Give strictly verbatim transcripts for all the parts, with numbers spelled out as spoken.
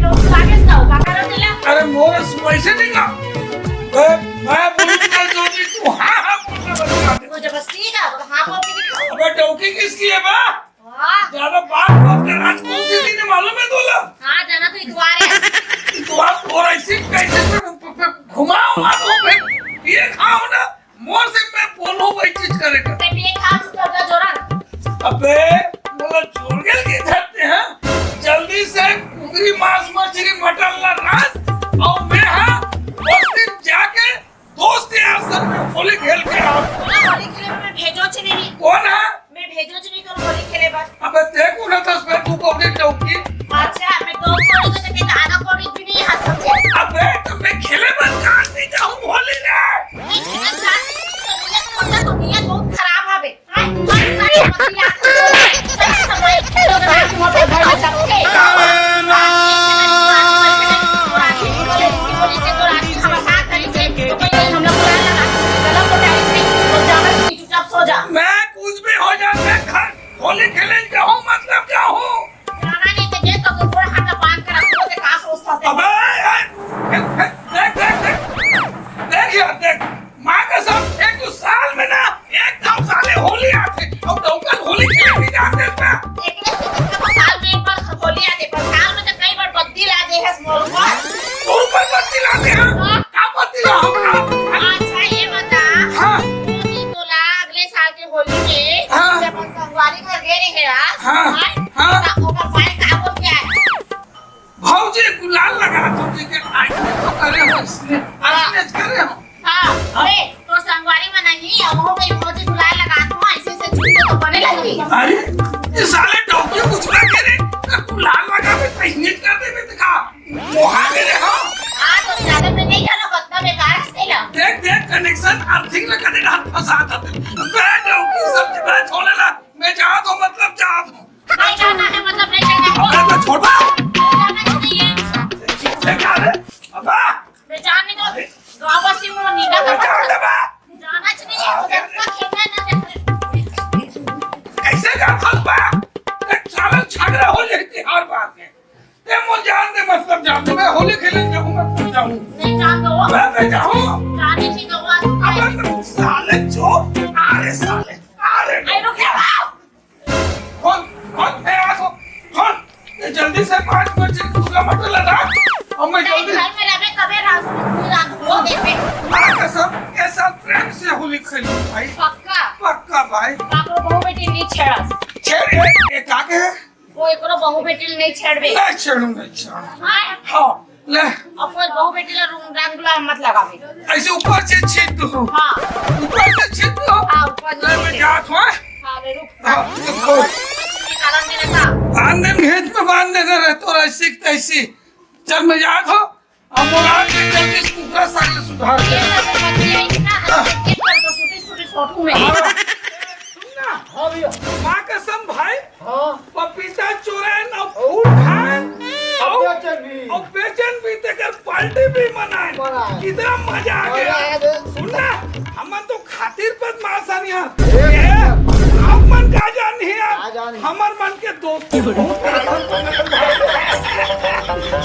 तो भागेस का, का करत तेला? अरे मोर से वैसे नहीं का। मैं, मैं बोलूं तो जो भी तू हाँ, हाँ बोलना बंद कर दे। वो जबरदस्ती का, वो हाँ बोल के दिखाओ। अबे डौकी किसकी है बा? हाँ। ज्यादा बात मत कर, आज कौन सी दिन है मालूम है तोला? हाँ, जाना तो इतवार है। इतवार और ऐसी कैसे पे, पे, पे घुमाओ मारो पे, ये खाओ ना। मोर से मैं बोलूं वही चीज करेगा। ते पिए खा चुका का जोरन। अबे, मोला जोर के की धरते हैं। जल्दी से कुकरी मांस मछली मटन ला रांध और मैं हाँ उस दिन जाके दोस्त यार सब में होली खेल के आओ। ना होली खेले में मैं भेजो च नहीं। कौन है? मैं भेजो च नहीं तो होली खेले बस। अबे देख उन्हें दस में तू को भी डौकी। अच्छा, मैं दो कोड़ी को तो कहता आधा कोड़ी भी नहीं हंस समझे। अबे तो मैं खेले बस कहाँ से जाऊँ होली रे? नहीं खेले बस, तो नियत होता तो नियत बहुत खराब है बे। हाँ, बस सारी होली याद हो। सही समय तो रात में भाई बच्चा को के। होली से तो रात में हम हाथ नहीं से, तो कोई हम लोग को लगा, गलत बताइए से, तो जाओ चुपचाप सो जा। मैं कुछ भी हो जाए, मैं घर होली खेले जाऊँ, मतलब जाऊँ। जाना नहीं तो ये तो गोड़ हाथ बांध कर रखो, तो कहाँ सोचता है? अबे, ए, ए, ए, देख, देख, देख। देख यार, देख। माँ कसम, एक तो साल में ना, एक दम साले होली आते, और डौकन होली खेले नहीं जाते ना। एक ऐसे तो देखो, साल में एक बार होली आते, पर साल में तो कई बार बत्ती लाते हैं मोर ऊपर। मोर ऊपर बत्ती लाते हैं? हाँ। का बत्ती ला हम, हाँ? अच्छा, ये बता। हाँ। मोदी तोला अगले साल के होली में हाँ। जब हम संगवारी घर गए रहे रात, हाँ, हाँ? हाँ। तो ओकर भाई का बोल के आए? भौजी गुलाल लगा दो जी के आज तो करे हो इसने, आज हाँ। मैच करे हो। हाँ, हाँ। अरे, तो संगवारी में नहीं, अब हो गई भौजी गुलाल लगा दो, ऐसे से छुट्टी तो बने लगी। अरे, ये साले डौकी कुछ ना करे, गुलाल लगा के पहले कर दे में दिखा। मोहा मेरे हो। हाँ, तो ज्यादा मैं नहीं जाना, बतना बेकार से ना। देख, देख, कनेक्शन अर्थिंग लगा दे, हाथ फंसा था। मैं डौकी सब जगह छोड़े ला, मैं जा तो मतलब जा। नहीं जाना है, मतलब नहीं जाना है। अबे, मैं छोड़ रहा हूँ। नहीं जाना चाहिए। ठीक है, अबे। मैं जान नहीं दो। गाँव बस्ती में वो नीला अबे, करता जान दे बे। जाना चाहिए। अबे। सबका खेलना है ना। कैसे जा सकता? एक साला झगड़ा हो जाती हर बात में। ए, मोर जान दे, मतलब जान दे। मैं होली खेले जाऊँ, मैं खुद जाऊँ। नहीं जान दो। मैं, मैं जाऊँ। जाने की दो बात। अबे, साले चोर। अरे साले। अरे। अरे, रुक जा। खोल, खोल, मैं आ तो, खोल। ये जल्दी से पाँच बजे पूरा मटर लगा। और मैं नहीं, जल्दी घर में रहबे, तबे रात को पूरा धो देबे। माँ कसम, ये साल प्रेम से होली खेलूँ भाई। पक्का? पक्का भाई। बाप रे, बहू बेटी नहीं छेड़ा। छेड़, ये, ये का के है? वो एकरो बहू बेटी नहीं छेड़बे। नहीं छेड़ू, नहीं छेड़ू। हाँ? हाँ। ले। अब कोई बहू बेटी ला रंग, रंग गुलाल मत लगावे। ऐसे ऊपर से छीट दो। हाँ। ऊपर से छीट दो। हाँ, ऊपर से ले, मैं छीट दो। जात हूँ। हाँ, ले रुक। हाँ, तो खोल। निकालन दे ना। बांध दे, घेंच में बांध देना रहे, तो ऐसी तैसी। चल, मैं जात हूँ। अब मोला के जल्दी कुकरा साग ले सुधार दे। ये सब बतिया इसका हाँ। एक कर दो, छोटी, छोटी फोटो में। हाँ। सुन ना। हाँ भैया। माँ कसम भाई, हाँ। पपीता चोरन अउ फूल खान, अउ अउ बेचन भी। अउ बेचन भी, तेकर पार्टी भी मनाए। मनाए। कितना मजा आ गया। मजा आ गया। सुन ना, हमन तो खातिर बदमाश हन यार। ए, ए, आप मन का जान नहीं यार। का जान नहीं। हमर मन के दोस्त बहुत।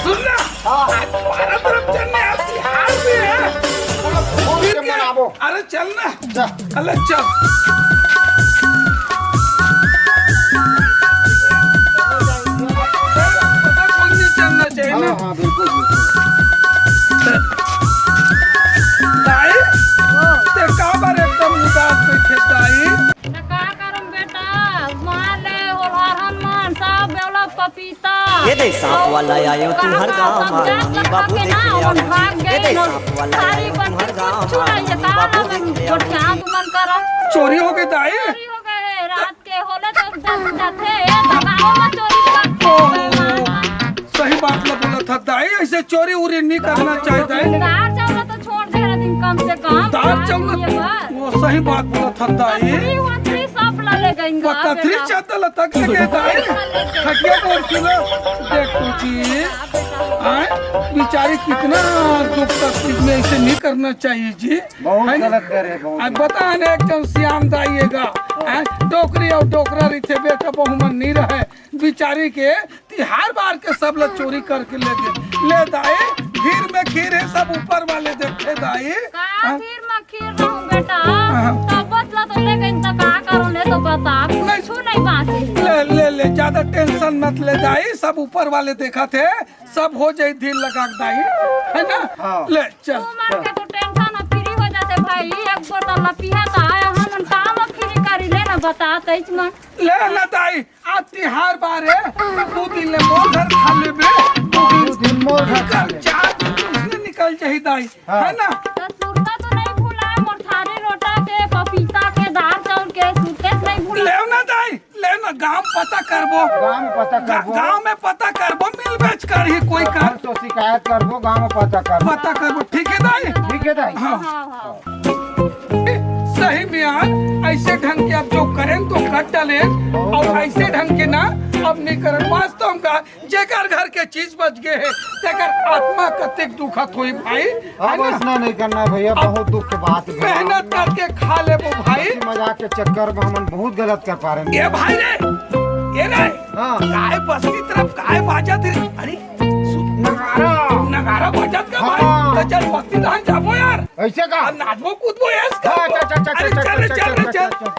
सुन ना, हाँ। आज भारत रक्षण में आज तिहार भी है। पूरा फूल के फिर के मनाबो। अरे चल ना। जा। अरे चल। पता कौन नहीं चलना चाहिए ना? हाँ, हाँ, बिल्कुल, बिल्कुल। दाई, हाँ। ते काबर एकदम उदास बैठे दाई? त का करम बेटा, मान ले, ओरहन मन सब बेवला पपीता। ये दे सांप वाला आयो तुम्हार गाँव मा, मम्मी बाबू देखे आओ। ये दे सांप वाला आयो तुम्हार गाँव मा, मम्मी बाबू देखे आओ। चोरी हो गए दाई? चोरी हो गए, रात के होले तो जब जाथे, ए, दबाओ मा चोरी करथे। ओहो, सही बात ला बोला था दाई, ऐसे चोरी उरी नहीं करना चाहिए दाई। दार चाउर तो छोड़ दे रहा दिन कम से कम। दार चाउर ये बात। वो सही बात बोला था दाई। कथरी वथरी सब ला ले गई वो गा, कथरी बेटा। चादर ला तक ले गए दाई। खटिया को और सुनो, देखो जी, आए, बेचारी कितना दुख तकलीफ में, ऐसे नहीं करना चाहिए जी। बहुत है ना? गलत करे, बहुत अब गलत। बता ने एक जन सियान दाई है गा, हैं? डोकरी अउ डोकरा रहिथे, बेटा बहू मन नी रहय। बिचारी के तिहार बार के सब ल चोरी करके ले दे। ले दाई, धीर में खीर हे, सब ऊपर वाले देखथे दाई। का हाँ? धीर में खीर रहूं बेटा? हाँ। तबत ल तो ले गइन त का करूं, ले तो बता, नहीं। कुछु नहीं बांचे। ले, ले, ले, ज्यादा tension मत ले दाई, सब ऊपर वाले देखथे, सब हो जाई धीर लगा के दाई, है ना? हाँ। ले, चल। तू मन के तो tension अब free हो जाथे भाई, एक बोतल ल पिहा त हमन काम free करी, ले ना बता, तइच मन। ले ना दाई, आज तिहार बार हे, दू दिन ले मोर घर खा लेबे, दू दिन दू दिन मोर घर खा लेबे। चार दिन तो उसने निकल जाही दाई, हाँ। है ना? त सुरता तो नहीं भुलाय, मोर थारी रोटा के, पपीता के, दार चाउर के, सुरते नहीं भुलाय। लेव ना दाई, लेव ना, गांव पता करबो। गांव में पता गा-, करबो। गांव में पता करबो, मिल बेच करही कोई का। सरपंच तो शिकायत करबो, गांव में पता करबो। पता करबो, ठीक है दाई? ठीक है दाई। हाँ। हाँ, हाँ। सही में यार, ऐसे ढंग के अब जो करें तो कर डाले, और ऐसे ढंग के ना अब नहीं करन। वास्तव में का, जेकर घर के चीज बच गए है, तेकर आत्मा कतेक दुखत होई भाई, है अब ना? ऐसना नहीं करना है भैया, अब बहुत दुख के बात है भैया। मेहनत करके खा लेबो भाई। हंसी मजाक के चक्कर में हमन बहुत गलत कर पा रहे हैं। ए भाई रे, ए रे, हाँ। काय बस्ती तरफ काय बाजत हे? अरे, सु-, नगारा। नगारा बजत का भाई? हाँ। त चल बस्ती धान जाबो यार। ऐसे का? अब नाचबो कूदबो ऐस का? हाँ, चल, चल, चल, अरे चल, चल, चल, चल, चल, चल, चल, चल।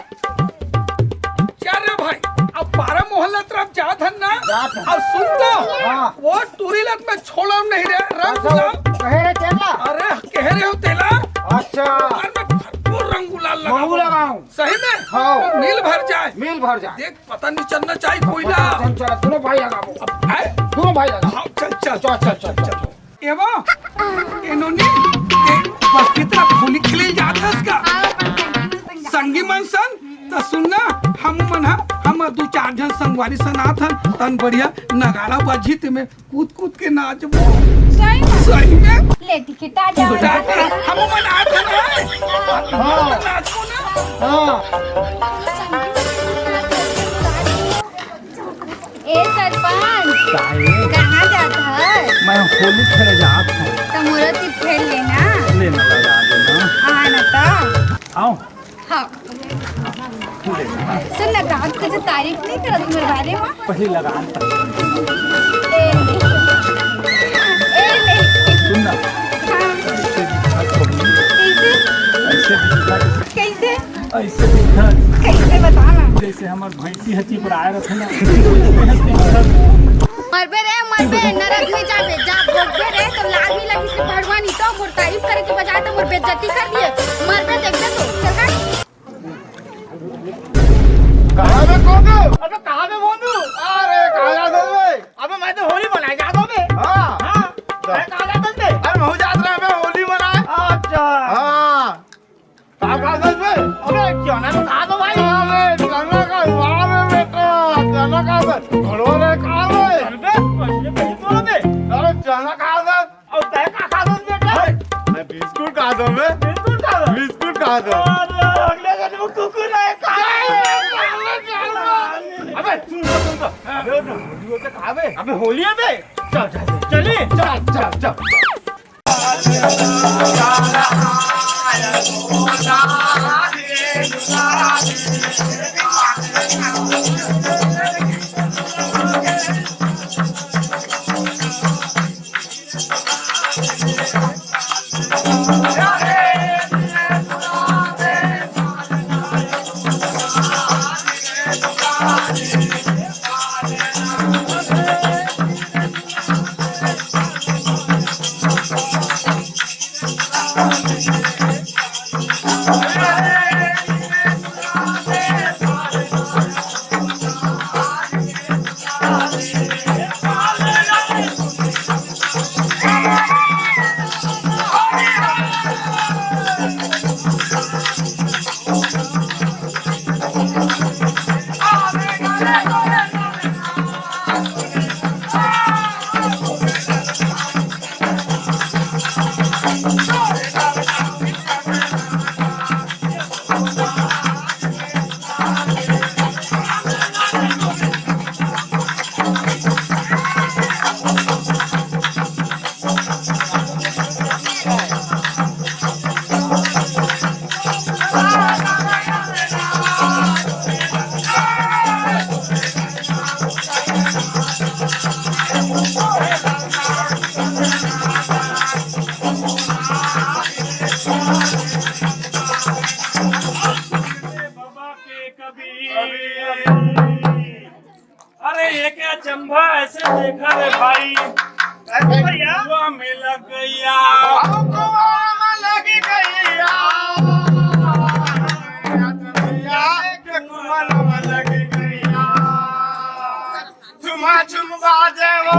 चल रे भाई, अब पारा मोहल्ला तरफ जात हन ना। जात हन। अब सुन तो, हाँ। वो टूरी लत में छोड़म नहीं रे, रंग अच्छा, गुलाल। कहे रे चेला? अरे, कहे रे हो तेला? अच्छा। अरे मैं भरपूर रंग गुलाल महू लगाऊं। लगाऊं। सही में? हाँ। तो मिल भर जाए। मिल भर जाए। देख, पता नहीं चलना चाहिए कोई ना। पता नहीं चला, दोनों भाई लगाबो। अब, हैं? दोनों भाई लगाबो। हाँ, चल, चल, चल, चल, चल, चल। एवा, एनोनी, ए, बस्ती तरफ होली खेले जात हस का? हाँ, अपन संगी मन संग। संगी मन सन, त सुन ना, हम मन ह, हम दू चार झन संगवारी सन आत हन, तन बढ़िया नगाड़ा बजही ते में कूद कूद के नाचबो। सही में? सही में? ले टिकट आ जाओ। हम मन आत हन रे। हाँ। नाचबो ना। हाँ। ए सरपंच, का हे? कहाँ जात हस? मैं होली खेले जात हूँ। त मोरो ती खेल लेना। लेना लगा देना। हाँ ना त। आओ। हाँ। सुन ना, गाँव के जो तारीफ नहीं करत मेरे बारे में। पहली लगा। ए ले। ए ले। सुन ना। हाँ। ऐसे दिखा। कैसे? ऐसे दिखा। कैसे? ऐसे दिखत। कैसे बता ना? जैसे हमर भैंसी ह चिपराए रथे ना। मरबे रे, मरबे, नरक में जाबे, जा भोगबे रे, तो लाज नहीं लगी से भगवान इतो मोर तारीफ करे के बजाय तो मोर बेइज्जती कर दिए। मरबे, देखबे तो, चल हट। कहाँ बे कोदू? अबे कहाँ बे मोनू? अरे, कहाँ जात हस बे? अबे मैं तो होली मनाए जात हूँ बे। हाँ। हाँ। जा। मैं कहाँ जात हूँ बे? अरे, मैं जात रहा बे होली मनाए। अच्छा। हाँ। का खात हस बे? अबे चना तो खा दो भाई। अरे चना का, अरे बेटा, चना का बे? घड़ो रे का बे? अरे बे, कैसे नहीं बोलो बे? अरे चना खात हस। और तय का खात हस बेटा? मैं बिस्कुट खात हूँ बे। बिस्कुट खात हस? बिस्कुट खात हूँ। अरे अगले जन्म में कुकुर है का? अबे सुन तो, सुन तो। अबे वो होली होते कहाँ बे? अबे होली है बे। चल, चल, चल। चलिए। चल, चल, चल। भाई, अरे भैया। कुआं में लग गया। कुआं में लग गया। भैया, कुआं में लग गया। झुमा झुम बाजे वो।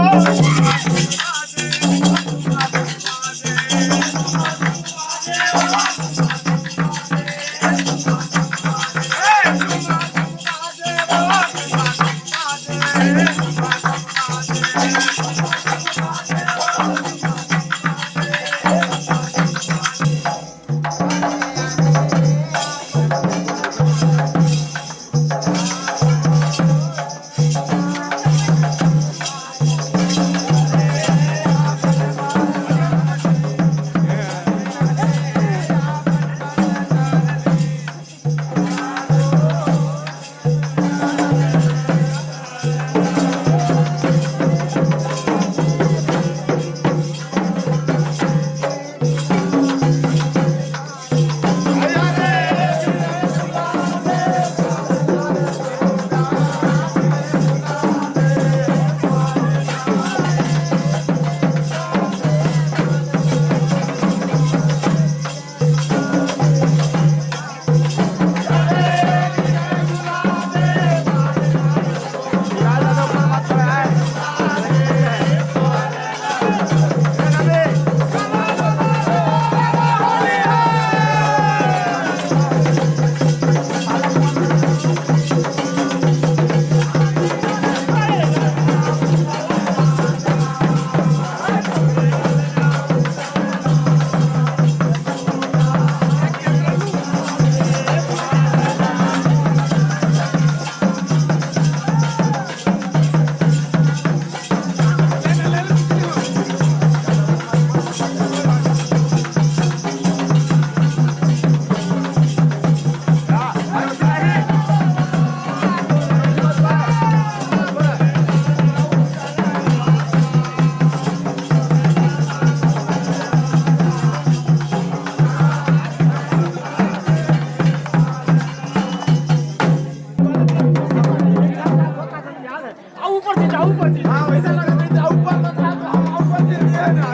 ऊपर से जाओ, ऊपर से। हाँ, वैसा लगा था, ऊपर मत आ, तो हम ऊपर से लिए ना।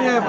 ये